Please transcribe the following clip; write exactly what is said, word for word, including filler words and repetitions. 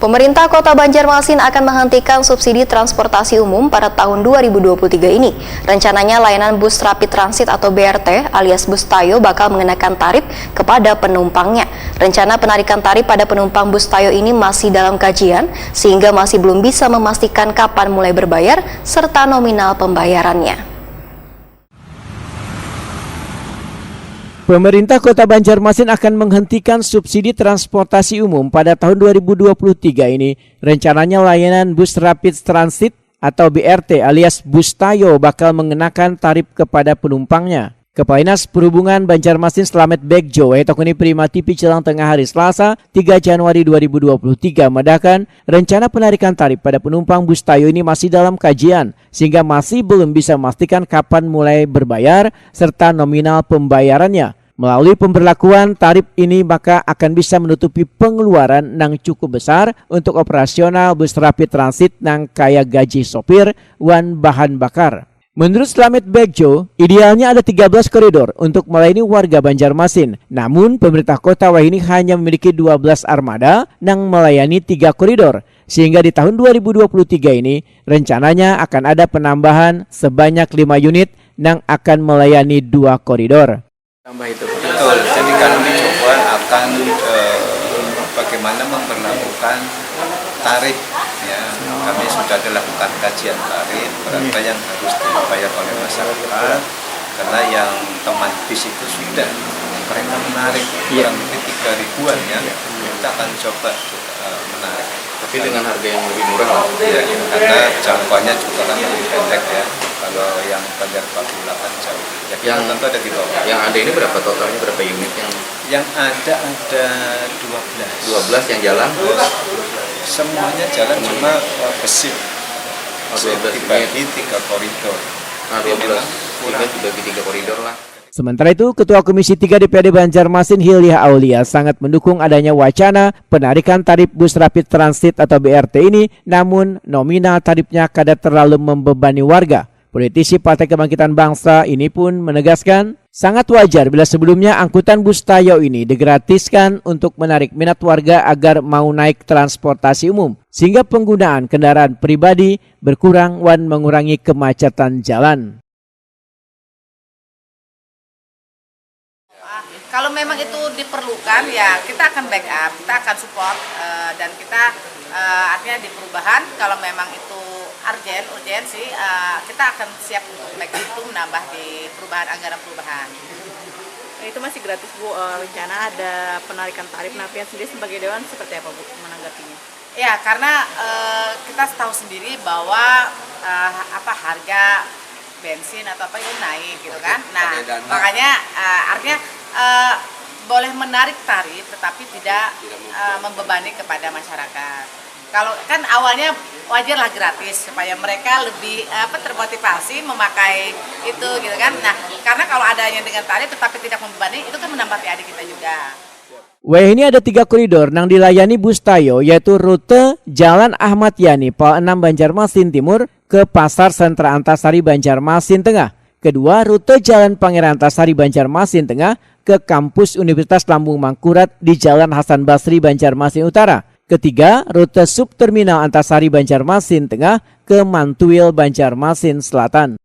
Pemerintah Kota Banjarmasin akan menghentikan subsidi transportasi umum pada tahun dua ribu dua puluh tiga ini. Rencananya layanan bus rapid transit atau B R T alias bus Tayo bakal mengenakan tarif kepada penumpangnya. Rencana penarikan tarif pada penumpang bus Tayo ini masih dalam kajian, sehingga masih belum bisa memastikan kapan mulai berbayar serta nominal pembayarannya. Pemerintah Kota Banjarmasin akan menghentikan subsidi transportasi umum pada tahun dua ribu dua puluh tiga ini. Rencananya layanan bus rapid transit atau B R T alias bus Tayo bakal mengenakan tarif kepada penumpangnya. Kepala Dinas Perhubungan Banjarmasin Slamet Begjo, wahai takuni Prima T V Jelang Tengah hari Selasa, tiga Januari dua ribu dua puluh tiga, madahkan rencana penarikan tarif pada penumpang bus Tayo ini masih dalam kajian, sehingga masih belum bisa memastikan kapan mulai berbayar serta nominal pembayarannya. Melalui pemberlakuan tarif ini, maka akan bisa menutupi pengeluaran nang cukup besar untuk operasional bus rapid transit nang kaya gaji sopir wan bahan bakar. Menurut Slamet Begjo, idealnya ada tiga belas koridor untuk melayani warga Banjarmasin. Namun, pemerintah kota wahini hanya memiliki dua belas armada nang melayani tiga koridor, sehingga di tahun dua ribu dua puluh tiga ini rencananya akan ada penambahan sebanyak lima unit nang akan melayani dua koridor. Tambah itu. Betul, jadi kami coba akan eh, bagaimana memperlakukan tarif. Ya, kami sudah dilakukan kajian tarif, berapa yang harus dibayar oleh masyarakat, karena yang teman bis itu sudah mereka menarik Iya. kurang lebih tiga ribuan ya. Kita akan coba eh, menarik. Tapi dengan harga yang lebih murah lah. Ya, karena jangkauannya juga kan lebih pendek ya. Kalau yang Banjar Bakula kan jauh. Ya, kita Yang- tentu ada di bawah. Yang ada ini berapa totalnya, berapa unit yang Yang ada ada dua belas. dua belas yang jalan? Semuanya jalan cuma eh, besi. Oh, dua belas Dibagi tiga koridor. Nah, Jadi dua belas memang kurang. Tiga dibagi tiga koridor lah. Sementara itu, Ketua Komisi tiga D P R D Banjarmasin Hilliah Aulia sangat mendukung adanya wacana penarikan tarif bus rapid transit atau B R T ini, namun nominal tarifnya kada terlalu membebani warga. Politisi Partai Kebangkitan Bangsa ini pun menegaskan, sangat wajar bila sebelumnya angkutan bus Tayo ini digratiskan untuk menarik minat warga agar mau naik transportasi umum, sehingga penggunaan kendaraan pribadi berkurang wan mengurangi kemacetan jalan. Kalau memang itu diperlukan, ya kita akan backup, kita akan support, eh, dan kita eh, artinya di perubahan, kalau memang itu urgent, urgensi, eh, kita akan siap untuk backup itu menambah di perubahan anggaran perubahan. Itu masih gratis Bu. Eh, rencana ada penarikan tarif. Nah, pian sendiri sebagai dewan seperti apa Bu menanggapinya? Ya, karena eh, kita tahu sendiri bahwa eh, apa harga bensin atau apa itu naik gitu kan. Nah, makanya eh, artinya eh, boleh menarik tarif tetapi tidak eh, membebani kepada masyarakat. Kalau kan awalnya wajarlah gratis supaya mereka lebih apa termotivasi memakai itu gitu kan. Nah, karena kalau adanya dengan tarif tetapi tidak membebani itu kan menambah P A D kita juga. Wayah ini ada tiga koridor nang dilayani bus Tayo, yaitu rute Jalan Ahmad Yani, Pal enam Banjarmasin Timur, ke Pasar Sentra Antasari Banjarmasin Tengah. Kedua, rute Jalan Pangeran Antasari Banjarmasin Tengah ke Kampus Universitas Lambung Mangkurat di Jalan Hasan Basri Banjarmasin Utara. Ketiga, rute Subterminal Antasari Banjarmasin Tengah ke Mantuil Banjarmasin Selatan.